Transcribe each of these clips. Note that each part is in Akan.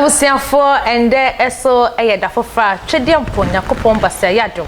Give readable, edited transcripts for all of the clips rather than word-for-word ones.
Abusuafoɔ, ɛndɛ so yɛ da foforɔ a Twedeɛmpo Nyankopɔn Basia Adom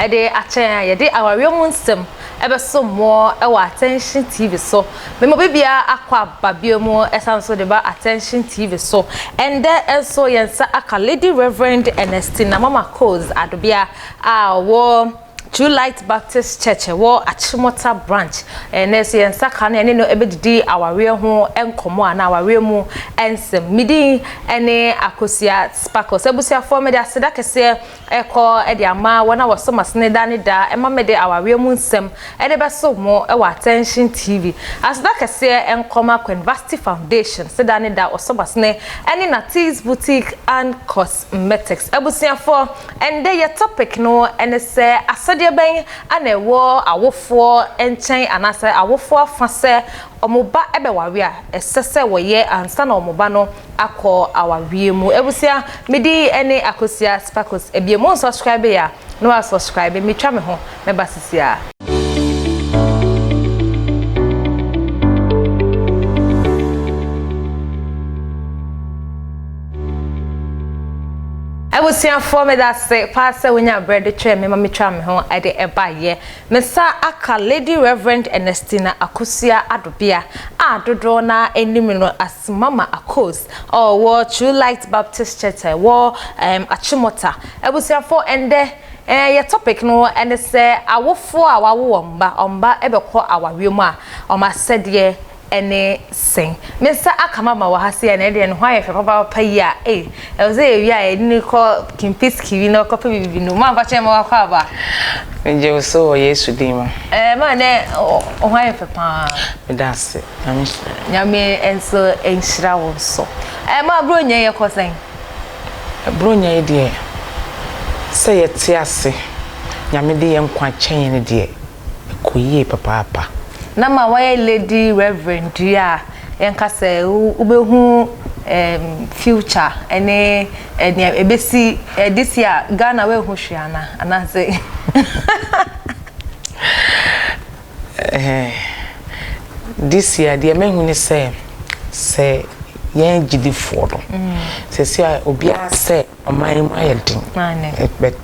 de akyɛ yɛn a yɛde awareɛ mu nsɛm bɛsom moɔ wɔ Attention TV so. Mema obi biara akɔ aba bio mu ɛsan so de ba Attention TV so. Ɛndɛ nso yɛn nsa aka Lady Reverend Ernestina Mama Coles Adobea a ɔwɔ True Light Baptist Church ɛwɔ Achimota Branch. Ɛnnɛ nso yɛn nsa ka no yɛne no bɛdidi awareɛ ho nkɔmmɔ anaa awareɛ mu nsɛm. Me din ne Akosua Sparkles. Abusuafoɔ mede aseda kɛseɛ ɛkɔ de ama wɔn a wɔsɔ m'asene daa ne daa ɛma mede awareɛ mu nsɛm de bɛso mo wɔ Attention TV. Aseda kɛseɛ nkɔ ma Queenvasti Foundation sɛ daa ne daa wɔsɔ m'asene ɛne Natees Boutique and Cosmetics. Abusuafoɔ Ɛndɛ yɛ topic no ne sɛ asɛdeɛ bɛn na ɛwɔ awofoɔ nkyɛn anaasɛ awofoɔ afa sɛ wɔn ba bɛware a ɛsɛ sɛ wɔyɛ ansa na wɔn ba no akɔ awareɛ mu. Abusua, me din ne Akosua Sparkles. Ebia mo nsubscribe a na wa subscribe, metwa me ho mɛba sisi ara. Abusuafoɔ meda ase paa sɛ wonya berɛ de twɛn me ma metwaa me ho de baeɛ. Me nsa aka Lady Reverend Ernestina Akosua Adobea a dodoɔ no ara nim no as Mama Akos a ɔwɔ True Light Baptist Church a ɛwɔ um, Achimota. Abusuafoɔ ɛndɛ eh, yɛ topic no ɛne sɛ awofoɔ a wɔawo wɔn mma, wɔn mma bɛkɔ awareɛ mu a wɔn asɛdeɛ Ɛne sɛn? Me nsa aka mama wɔ ha sei a na ɛdeɛ ne ho ayɛ fɛ papaapa yi a ei ɛwɔ sɛ yɛwie a yɛde no kɔ Kempinski bi na ɔkɔpɛ biribi nom. Maa mpakyɛ ma wakɔ aba. Megye wo so wɔ Yesu din mu. Ɛɛ maa nɛ wo ho ayɛ fɛ paa. Meda ase. Nyame nhyira. Nyame nso nhyira wo nso. Ɛɛ maa Buronya yi ɛkɔ sɛn? Buronya yi deɛ sɛ yɛte ase Nyame de yɛn nkwa kyɛ yɛn deɛ ɛkɔ yie papaapa. Na ma wayɛ lady reverend yi a yɛnka sɛ wobɛhu future ne nea ɛbɛsi this year Ghana woanhu hwee ana anaasɛ. This year deɛ mahu ne sɛ sɛ yɛn agyidifoɔ no seesei a obiara sɛ Ɔman yi mu ayɛ den but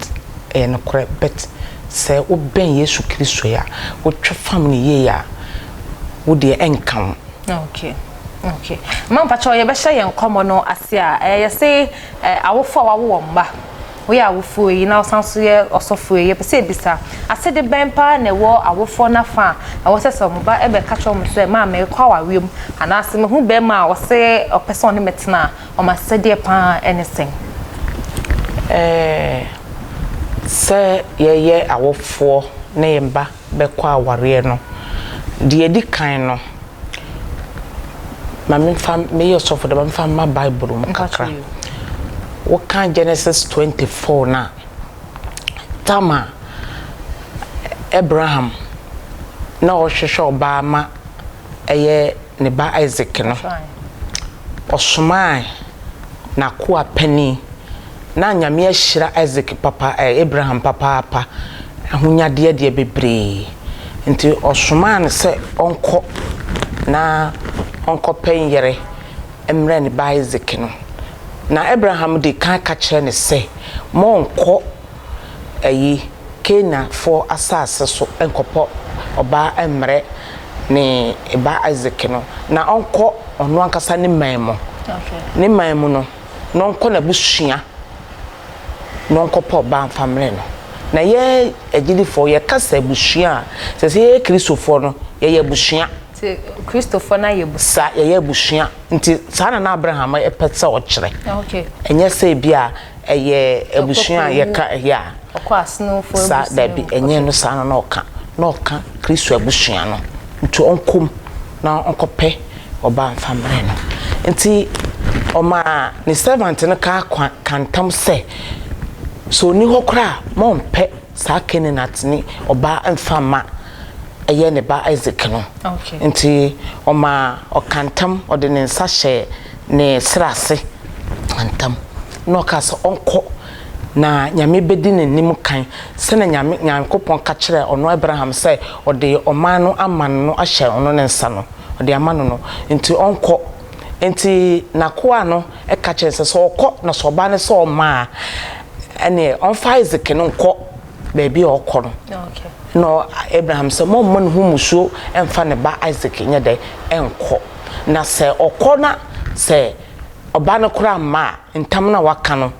ɛyɛ nokorɛ but sɛ wo bɛn Yesu Kristo a wo twe fam no yie a wo deɛ ɛnka wo. Okay okay mma mpakyɛw yɛbɛhyɛ yɛn nkɔmmɔ no ase a ɛɛ yɛse awofo a wawo wɔn mma woyɛ awofoɔ yi na wosan so yɛ ɔsɔfoɔ yi yɛpɛ sɛ yɛbisa asɛde bɛn paa na ɛwɔ awofoɔ no afa a ɛwɔ sɛ sɛ wɔn ba ɛbɛka kyerɛ wɔn sɛ maa merekɔ awareɛ mu anaasɛ mehu bɛrima a ɔse ɔpɛ sɛ ɔne me tena a Wɔn asɛdeɛ pa ara ne sɛn? Ɛɛ, sɛ yɛyɛ awofoɔ na yɛn ba bɛkɔ awareɛ no, deɛ ɛdi kan no, ma memfa, meyɛ ɔsɔfo deɛ, ma memfa mma Bible mu kakra. Woka Genesis 24 no a, tam a Abraham na ɔrehwehwɛ ɔbaa ma ɛyɛ ne ba Isak no, ɔsomaa n'akoa panin. Ná Nyame ahyira Isak papa, eh, Abraham papaapa, ahonyadeɛ deɛ bebree. Nti ɔsomaa no sɛ ɔnkɔ na ɔnkɔpɛ yere mmrɛ ne ba Isak no. Na Abraham di kan ka kyerɛ no sɛ, Monkɔ ayi, Kanaanfoɔ asase so nkɔpɔ ɔbaa mmrɛ ne ba Isak no, na ɔnkɔ ɔno ankasa ne man mu. Ne man mu no, na ɔnkɔ n'abusua na ɔnkɔpɛ ɔbaa mfa mmrɛ no. Na yɛn agyidifoɔ, yɛka sɛ abusua a, sɛ sɛ yɛyɛ Kristofoɔ no, yɛyɛ abusua. Nti Kristofoɔ no ayɛ abusua. Saa, yɛyɛ abusua. Nti saa na na Abraham pɛ sɛ ɔkyerɛ. Ɛnyɛ sɛ ebi a ɛyɛ abusua a yɛka ɛyɛ a. Ɔkɔ asenofo abusua mu. Dabi, ɛnyɛ no saa na na ɔka. Na ɔka Kristo abusua no. Nti ɔnkɔ mu na ɔnkɔpɛ ɔbaa mfa mmrɛ no. Nti ɔmaa ne servant no kaa ka ntam sɛ, sɛ ɔnni hɔ koraa a, ma ɔmpɛ saa Canaanitni ɔbaa mfa mma ɛyɛ ne ba Isaac no. Nti ɔmaa ɔka ntam, ɔde ne nsa hyɛɛ ne srɛ ase ntam na ɔkaa sɛ ɔnkɔ na Nyame bɛdi n'anim kan sɛnea Nyame Nyankopɔn ka kyerɛɛ ɔno Abraham sɛ ɔde ɔman no ama no no ahyɛ ɔno ne nsa no, ɔde ama no no, nti ɔnkɔ. Nti n'akoa no ka kyerɛ no sɛ, sɛ ɔkɔ na sɛ ɔbaa no sɛ ɔmma a, ɛneɛ ɔmfa Isak no nkɔ baabi a ɔkɔ no. Na Abraham sɛ, mommɔ ne ho mmusuo mfa ne ba Isak nyɛ dɛ nkɔ. Na sɛ ɔkɔ na sɛ ɔba no koraa mma a, ntam no a waka no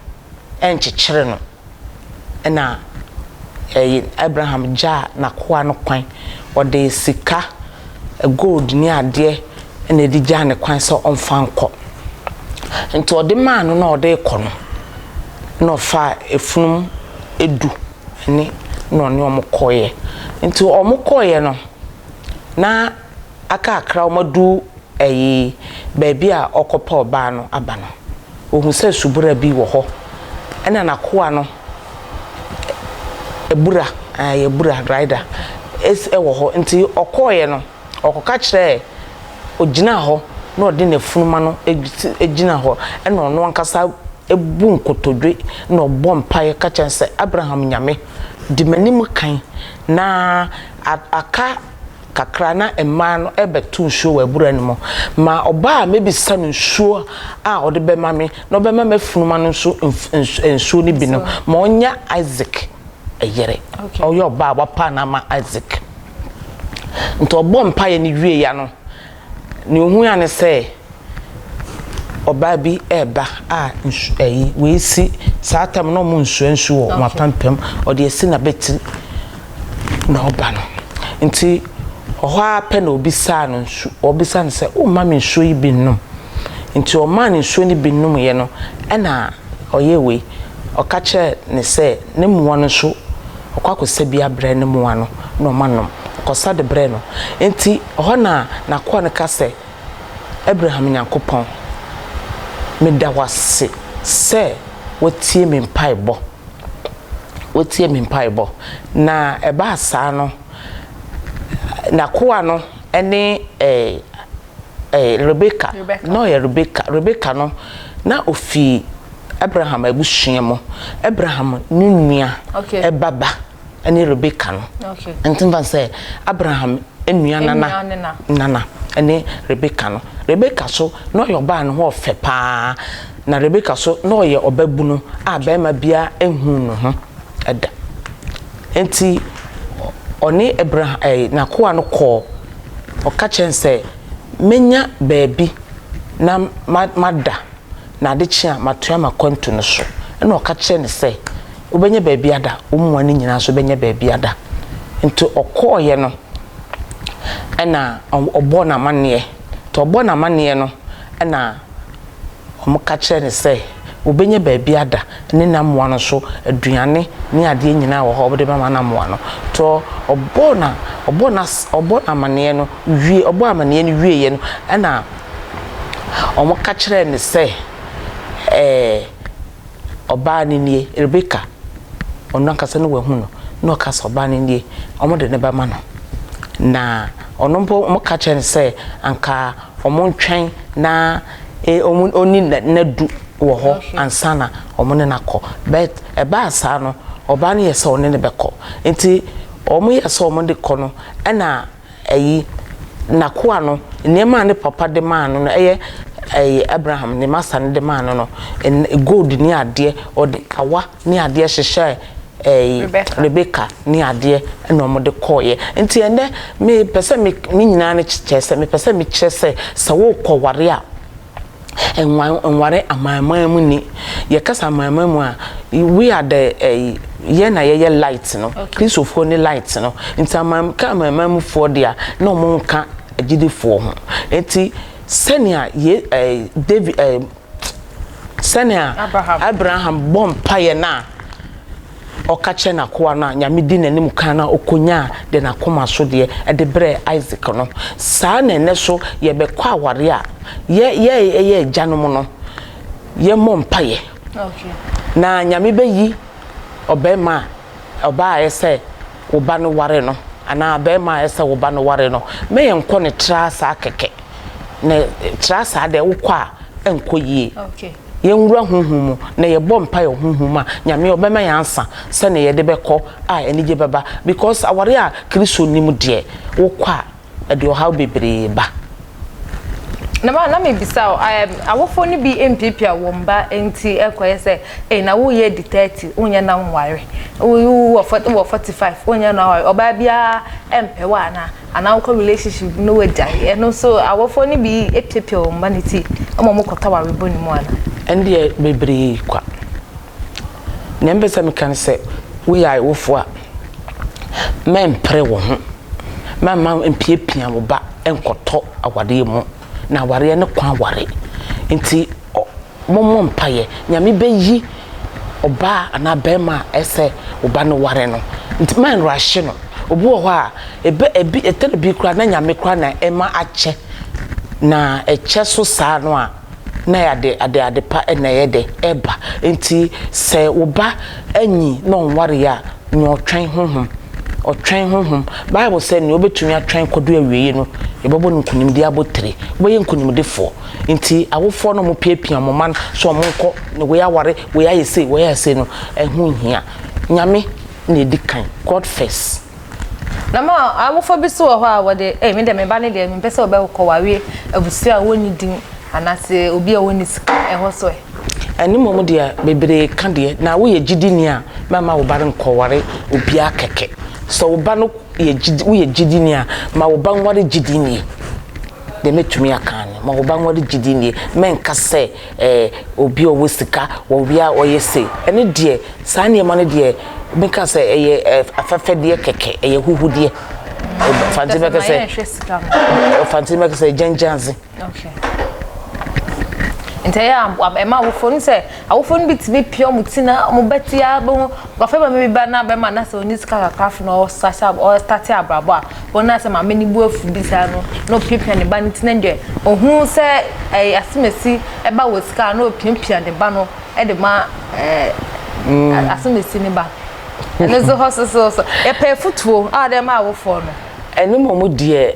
nkyekyere no. Ɛnna Abraham gyaa n'akoa no kwan. Ɔde sika, gold ne adeɛ na ɛde gyaa no kwan sɛ ɔmfa nkɔ. Nti ɔde maa no na ɔde rekɔ no, na ɔfaa afunumu du ne na ɔne wɔn kɔeɛ. Nti wɔkɔeɛ no, na aka kakra wɔadu ɛyi baabi a ɔrekɔpɛ ɔbaa no aba no, ɔhu sɛ subura bi wɔ hɔ. Ɛna n'akoa no abura, ɛɛ abura rider, ɛsi ɛwɔ hɔ. Nti ɔkɔeɛ no, ɔkɔka kyerɛɛ, ɔgyinaa hɔ na ɔde n'afunuma no gyina hɔ. Ɛna ɔno ankasa bu nkotodwe na ɔbɔ mpaeɛ ka kyerɛ no sɛ, Abraham Nyame, di m'anim kan na aka kakra na mmaa no rebɛto nsuo wɔ abura no mu. Ma ɔbaa a mɛbisa no nsuo a ɔde bɛma me na ɔbɛma m'afunuma no nso nsuo no bi no, ma ɔnyɛ Isak yere. Ɔyɛ ɔbaa a wapaa no ama Isak. Nti ɔbɔɔ mpaeɛ no wieeɛ no, Nea ohui ara ne sɛ ɔbaa bi reba a nsu ɛyi wei si saa tam na wɔn nsua nsu wɔ wɔn apampam ɔde asi n'abatiri na ɔba no nti ɔhɔ ara pɛ na obisaa no nsu ɔbisa no sɛ womma me nsuo yi bi nnom nti ɔmaa no nsuo no bi nomyɛ no ɛna ɔyɛɛ wei ɔka kyerɛɛ ne sɛ ne mmoa no nso ɔkɔ akɔsa bi abrɛ ne mmoa no na ɔma nom ɔkɔsa de brɛ no nti Ɛhɔ na n'akoa no ka sɛ, Abraham Nyankopɔn, meda wo ase sɛ woatie me mpaebɔ. Woatie me mpaebɔ. Na ɛbaa saa no, n'akoa no ne eh, eh, Rebeka, na ɔyɛ Rebeka. Rebeka no, na ofi Abraham abusua mu. Abraham ne nua okay. ba ba. ne Rebeka no. Nti mfa sɛ Abraham nua nana nana ne Rebeka no. Rebeka so na ɔyɛ ɔbaa ne ho ɔfɛ paa. Na Rebeka so na ɔyɛ ɔbabunu a barima biara nhuu ne ho da. Nti ɔne Abraham ɛɛ n'akoa no kɔɔ ɔka kyerɛ no sɛ menya baabi na mada na ade kye a matoa m'akwantu no so. Ɛna ɔka kyerɛ no sɛ Wobɛnya baabi ada, wo mmoa no nyinaa nso bɛnya baabi ada. Nti ɔkɔeɛ no, ɛna ɔbɔɔ no amanneɛ. Nti ɔbɔɔ no amanneɛ no, ɛna wɔka kyerɛɛ no sɛ ɔbɛnya baabi ada ne n'amoa no nso, aduane ne adeɛ nyinaa wɔ hɔ a wɔde bɛma n'amoa no. Nti ɔbɔɔ no ɔbɔɔ no ɔbɔɔ no amanneɛ no wie ɔbɔɔ amanneɛ no wieeɛ no, ɛna wɔka kyerɛɛ no sɛ ɛɛ. Ɔbaa no nie, Rebeka, ɔno ankasa no wahu no, na ɔka sɛ, Ɔbaa no nie, wɔde no bɛma no. Na ɔno mpo wɔka kyerɛɛ no sɛ anka wɔntwɛn na ɔnni nna du wɔ hɔ ansa na wɔne no akɔ. But ɛbaa saa no, ɔbaa no yɛɛ sɛ ɔne no bɛkɔ. Nti wɔyɛɛ sɛ wɔde kɔ no, ɛna ayi, n'akoa no, nneɛma a ne papa de maa no no, ɛyɛ ɛyi Abraham ne masa no de maa no no, gold ne adeɛ, ɔde kawa ne adeɛ hyehyɛɛ ɛyi Rebeka ne adeɛ ɛna wɔn de kɔɔeɛ. Nti ɛnɛ mepɛ sɛ me ne nyinaa no kyerɛ sɛ mepɛ sɛ mekyerɛ sɛ sɛ wokɔ ware a Nware amanaman mu ni. Yɛka sɛ amanaman mu a, we are the eh, yɛn na yɛyɛ light no. Kristofoɔ ne light no. Nti aman ka amanaman mufoɔ deɛ a, na wɔn nka agyidifoɔ ho. Nti sɛnea ye eh, David eh, sɛnea Abraham, Abraham bɔ mpaeɛ no a, ɔka kyerɛ n'akoa no a Nyame di n'anim kan no a ɔkɔnyaa deɛ n'akoma so deɛ de brɛɛ Isak no, saa na ɛnnɛ so yɛbɛkɔ aware a, yɛ yɛ yɛ agyanom no, yɛmmɔ mpaeɛ na Nyame bɛyi ɔbarima a ɔbaa a ɛsɛ wo ba no ware no anaa barima a ɛsɛ wo ba no ware no, mɛ yɛnkɔ no tra saa kɛkɛ, na tra saa deɛ wokɔ a ɛnkɔ yie. Yɛnwura honhom mu na yɛbɔ mpaeɛ wɔ honhom mu a, Nyame ɔbɛma yɛn ansa sɛdeɛ yɛde bɛkɔ a anigye bɛba because awareɛ a Kristo nnim deɛ wokɔ a ɛde ɔhaw bebree ba. Na ma na mebisa wo, um, awofoɔ no bi mpiapia wɔn ba nti ɛkɔyɛ sɛ, ei na woyɛ di 30, wonyɛ na nware, wowɔ 45, wonyɛ na nware, ɔbaa biara ɛmpɛ wo anaa, anaa wokɔ relationship no wagyae. Ɛno nso awofoɔ no bi piapia wɔn ba no ti ma wɔn kɔtɔ aware bɔ ne mu anaa? Ɛndeɛ bebree kwa. Nea mepɛ sɛ meka ne sɛ, woyɛ awofoɔ a, mɛmpere wo ho, mɛmma mpiapia wo ba nkɔtɔ awareɛ mu, na awareɛ ne kwan ware. Nti mommɔ mpaeɛ, Nyame bɛyi ɔbaa anaa bɛrima a ɛsɛ wo ba no ware no. Nti mɛnrahye no. Obi wɔ hɔ a, ɛbɛ ɛbi ɛtɔ da bi koraa na Nyame koraa na ɛma akyɛ, na ɛkyɛ so saa no a, na ɛyɛ ade ade ade pa na ɛyɛ dɛ ɛba. Nti sɛ wo ba anyi na ɔnwareɛ a, nea ɔtwɛn honhom. Ɔtwɛn honhom. Bible sɛ nea ɔbɛtumi atwɛn kɔdu awieeɛ no, yɛbɛbɔ no nkonimdie abotire. Wobɛyɛ nkonimdifoɔ. Nti awofoɔ no a wɔpiapia wɔn mma no sɛ wɔnkɔ na wei aware, wei ayɛ sei, wei ayɛ sei no, ɛho nhia. Nyame na ɛdi kan. God first. Na ma awofo bi so wɔ hɔ a wɔde, ei me deɛ me ba no deɛ mempɛ sɛ ɔbɛkɔware abusua a wɔnni din anaasɛ obi a ɔnni sika, ɛhɔ so ɛ? Ɛno mmom deɛ bebree ka deɛ, na woyɛ gyidini a, mɛmma wo ba no nkɔware obiara kɛkɛ. Sɛ wo ba no yɛ gyidi, woyɛ gyidini a, ma wo ba nware gyidini. Deɛ mɛtumi aka ara no, ma wo ba nware gyidini. Mɛnka sɛ ɛɛ obi a ɔwɔ sika, ɔwea a ɔyɛ sei. Ɛno deɛ, saa nneɛma no deɛ, mɛka sɛ ɛyɛ afɛfɛdeɛ kɛkɛ, ɛyɛ ahuhudeɛ. Fante bɛka sɛ, fante bɛka sɛ gyangyanze. Okay. Nti ɛyɛ a ɛma awofo no sɛ awofo no bi tumi pia wɔn ti na wɔn ba ti ara bɛhu wɔfɛ maame bi ba na bɛma na sɛ ɔni sika kakra afei na ɔsase ɔstate abrabɔ a wɔn na sɛ maame no bu afu bi saa no na ɔpiapia ne ba no ti na deɛ ohun sɛ ɛyɛ asemesi ɛba wɔ sika na ɔpiapia ne ba no ɛde ma ɛɛ mm. asemesi ne ba ɛno nso hɔ so so so yɛpɛ afutuo a wɔde ma awofoɔ no. Ɛno mmom deɛ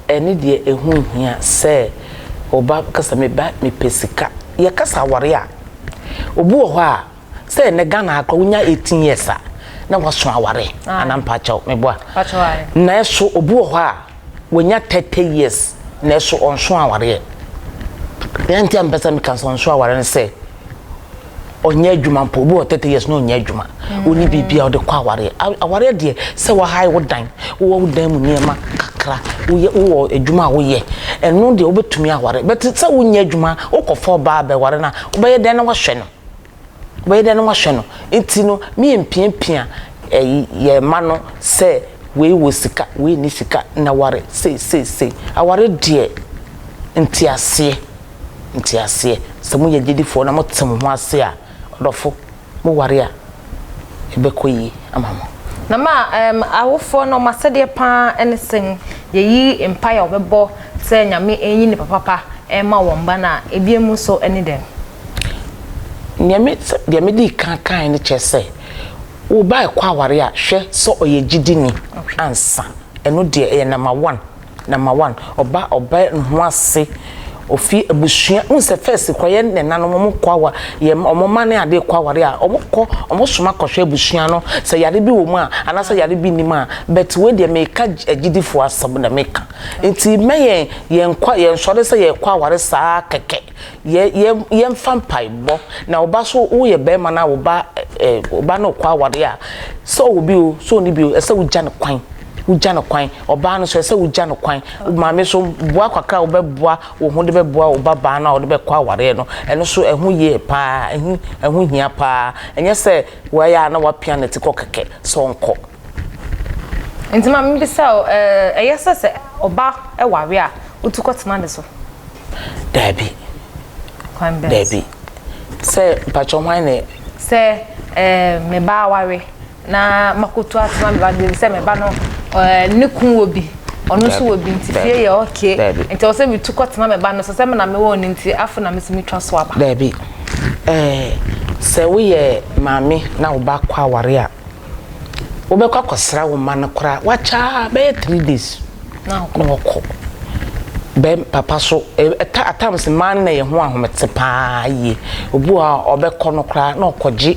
Ɛno deɛ ɛho nhia sɛ wo ba ka sɛ me ba mepɛ sika. Yɛka sɛ aware a, obi wɔ hɔ a, sɛ ɛnɛ Ghana ha koraa wonya 18 years a na waso aware anaa mpakyɛw meboa. Nanso obi wɔ hɔ a wanya 30 years nanso ɔnso awareɛ. Nea nti a mepɛ sɛ meka sɛ ɔnso aware ne sɛ ɔnyɛ adwuma mpo obi wɔ 30 years na ɔnyɛ adwuma ɔni biribi a ɔde kɔ awareɛ awareɛ deɛ sɛ wahae wo dan wowɔ wo dan mu nneɛma kakra woyɛ wowɔ adwuma a woyɛ ɛno deɛ wobɛtumi aware bɛte sɛ wonyɛ adwuma wokɔfa ɔbaa bɛware no a wobɛyɛ dɛn na wahwɛ no wobɛyɛ dɛn na wahwɛ no nti no meyɛ mpiapia ɛyi yɛ ma no sɛ wei wɔ sika wei ni sika na ware sei sei sei aware deɛ nteaseɛ nteaseɛ. Sɛ moyɛ gyedifoɔ na mote mo ho ase a, ɔdɔfo, moware a, ɛbɛkɔ yie ama mo. Na ma um, awofoɔ no wɔn asɛdeɛ paa ne sɛn? Yɛyi mpaeɛ a wɔbɛbɔ sɛ Nyame nyi nipa papa mma wɔn mma no a, ebinom nso ne dɛn? Nea me, deɛ medii kan kaeɛ no kyerɛ sɛ, wo ba rekɔ aware a, hwɛ sɛ ɔyɛ gyidini ansa. Ɛno deɛ ɛyɛ number one. Number one, ɔba ɔbɛ ne ho ase, ofi abusua, wohu sɛ first kora yɛn nananom wɔn kɔ awa, yɛn wɔn mma ne adeɛ kɔ aware a, wɔn kɔ wɔn soma kɔhwɛ abusua no, sɛ yare bi wɔ mu a, anaasɛ yare bi nnim a, but wei deɛ meka agyidifoɔ asɛm na meka, nti mɛ yɛn yɛn kɔ yɛn sɔre sɛ yɛkɔ aware saa kɛkɛ. Yɛ yɛ yɛmfa mpaebɔ na wo ba so woyɛ bɛrima na wo ba ɛ wo ba no kɔ aware a sɛ ɔwɔ bi o sɛ ɔni bi o ɛsɛ wogya no kwan wogya no kwan ɔbaa no so ɛsɛ wogya no kwan maame so boa kakra a wobɛboa wo ho de bɛboa wo ba baa no a wode bɛkɔ awareɛ no ɛno so ɛho yie paa ɛho ɛho hia paa ɛnyɛ sɛ wɔayɛ a na wapia ne ti kɔ kɛkɛ sɛ ɔnkɔ. Nti ma mebisa o ɛyɛ sɛ sɛ ɔba ware a wotu kɔtena ne so? Daabi. Kwan bɛn so? Daabi. Sɛ mpakyɛ hwan ne. Sɛ ɛɛ me ba aware na makotu atena me ba no baabi sɛ me ba no ɛɛ ne kun wɔ bi ɔno nso wɔ bi nti fie yɛ okay nti ɛwɔ sɛ metu kɔtena me ba no so sɛ me na mewɔ no nti afei na me nso metwa so aba. Daabi. Ɛɛ sɛ woyɛ maame na wo ba kɔ aware a wobɛkɔ akɔsra wo mma no koraa wakyɛ ara bɛyɛ 3 days na wɔkɔ. Bɛ papa so ɛta at times mmaa no na yɛn ho ahomete paa yie. Obi wɔ hɔ a ɔbɛkɔ no koraa na ɔkɔgye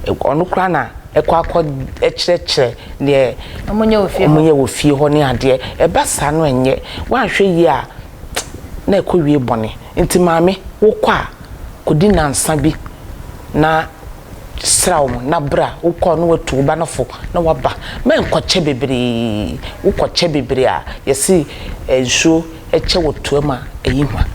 ɔno koraa na ɛkɔ akɔ kyerɛkyerɛ deɛ wɔyɛ wɔ fie hɔ ne adeɛ. Ɛba saa no ɛnyɛ. Woanhwɛ yie a. na ɛkɔwie bɔne. Nti maame, wokɔ a, kɔdi nnansa bi na sra wɔn na bra. Wokɔ a na watu wo ba no fo na waba. Mɛnkɔkyɛ bebree. Wokɔkyɛ bebree a, yɛse nsuo kyɛ wɔ toa mu a, ɛyi hwa.